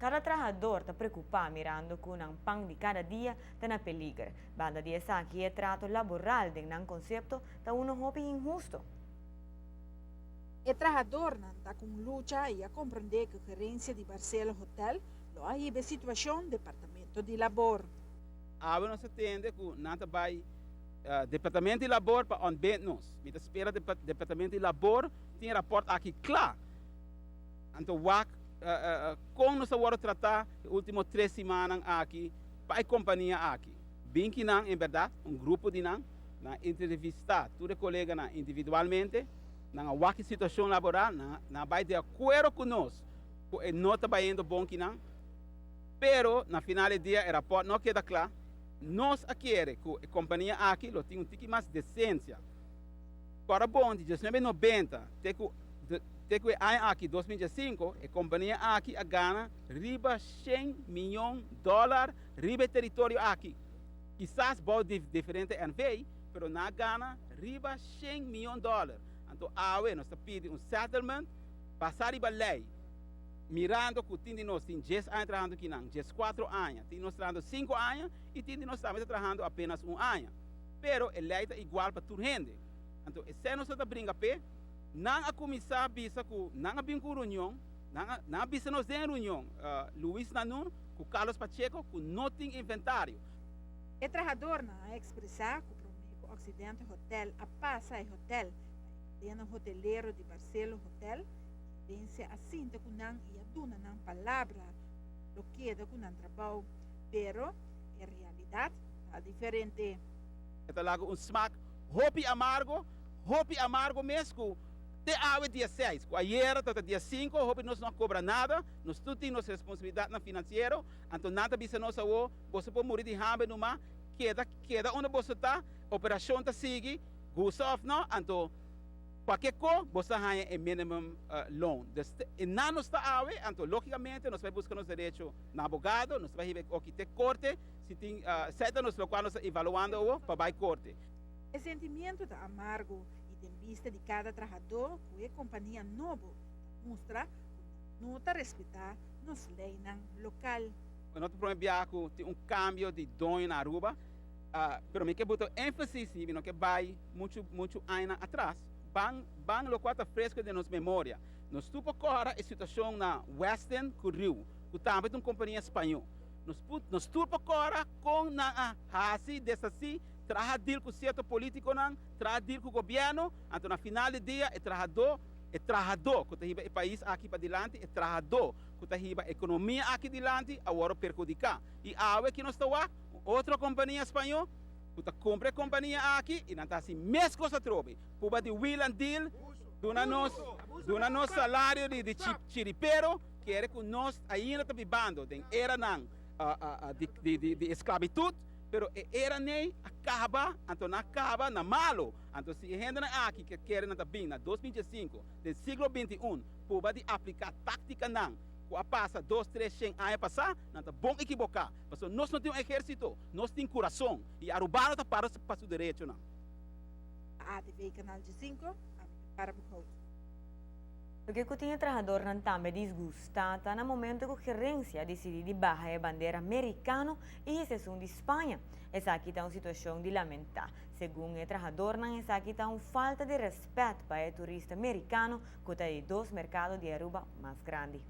Kada trahador ta preokupá mirando ku nan pan di kada dia ta na peliger. Banda di esaki e trato laboral den nan konsepto ta uno hopi inhusto. E trahadornan ta ku un lucha i a komprendé ku gerensia di Barcelo Hotel lo a hiba e situashon Departamento di Labor. Awe nos a tende ku nan ta bai Departamento di Labor pa ontbind nos. Mi ta spera Departamento di Labor tin e rapòrt aki kla. Anto wak kon nos a wòrdu tratá e último tres simannan aki pa e kompania aki. Bin ki nan en bèrdat, un grupo di nan, nan a entrevistá tur e koleganan individualmente, nan a wak e situashon laboral, nan a bai di akuerdo ku nos ku e no ta bayendo bon ki nan. Pero na final di dia e rapòrt no a keda kla. Nos a kere ku e kompania aki lo tin un tiki mas desensia. Kòrda bon di diesnuebe nobenta te ku te ku e aña aki 2015 e kompania aki a gana riba shen miyon dòlar riba e teritorio aki. Kisas bou di diferente NV, pero nan a gana riba shen miyon dòlar. Anto awe nos ta pidi un settlement basá riba lei. Mirando ku tin di nos tin djes aña trahando kinan, 14 aña, tin nos trahando 5 aña i tin di nos tambe ta trahando apenas un aña. Pero e lei ta igual pa tur hende. Anto esei nos ta bringa p'e. Nan a kuminsá bisa ku nan a bin ku un reunion, nan a nan a bisa nos den e reunion, Luis Nanun ku Carlos Pacheco ku no tin inventario. E trahadornan a ekspresá ku promé ku Occidente Hotel a pasa e hotel pa e kadena hotelero di Barcelo Hotel, Gerencia a sinta cu nan y a duna nan palabra cu lo keda cu nan trabou, pero e realidad ta diferente. E ta laga un smak hopi amargo, hopi amargo mes cu te awe dia seis, cu ayera ta ta dia cinco, hopi nos no a cobra nada, nos tur tin nos responsabilidadnan financiero, anto nan ta bisa nos awo, boso por muri di hamber numa, keda, keda unda boso ta, operacion ta sigui, gusta of no, anto. Kualke ko bo sa haña e minimum loan. Dus e nan nos ta awe, anto logicamente nos bai buska nos derecho na abogado, nos ta bai hiba e oki te korte, si tin esei ta nos lokual nos ta evaluando awo pa bai korte. E sentimiento ta amargo y den bista di cada trahadó cu e compania nobo ta mustra cu nan no ta respeta nos leynan local. No ta prome biaha cu tin un cambio di doño na Aruba, pero mi ke buta énfasis y mi no ke bai muchu muchu añanan atras. Ban ban lokual ta fresco den nos memoria. Nos tur por kòrda e situashon na Westin ku Riu, ku tambe ta un kompania spañó. Nos pu nos tur por kòrda kon nan a hasi, deshasí, traha deal ku sierto polítikonan, traha deal ku gobièrnu, anto na final di dia e trahadó, e trahadó ku ta hiba e pais aki padilanti, e trahadó ku ta hiba ekonomia aki dilanti a wòrdu perhudiká. I awe ki nos ta wak? Un otro kompania spañó ku ta kumpra e kompania aki i nan ta hasi mes kos atrobe. Puba di wheel and deal, duna nos duna nos salario di di chiripero, kere ku nos ainda ta bibando den eranan di di di esklabitut, pero e era nei a kaba, anto nan a kaba na malo. Anto si e hendenan aki ke kere nan ta bin na 2015 den siglo 21 puba di aplika taktikanan ku a pasa dos tres shen aña pasá, nan ta bon ekiboká. Pasobra nos no tin un ehérsito, nos tin kurason i Arubano ta para pa su derechonan. ATV Canal 15, ami ta Clara Boekhout. Loke ku tin e trahadornan tambe disgustá ta na momento ku gerensia a disidí di baha e bandera merikano i hisa esun di Spaña. Esaki ta un situashon di lamentá. Segun e trahadornan esaki ta un falta di rèspèt pa e turista merikano ku ta di dos merkado di Aruba mas grandi.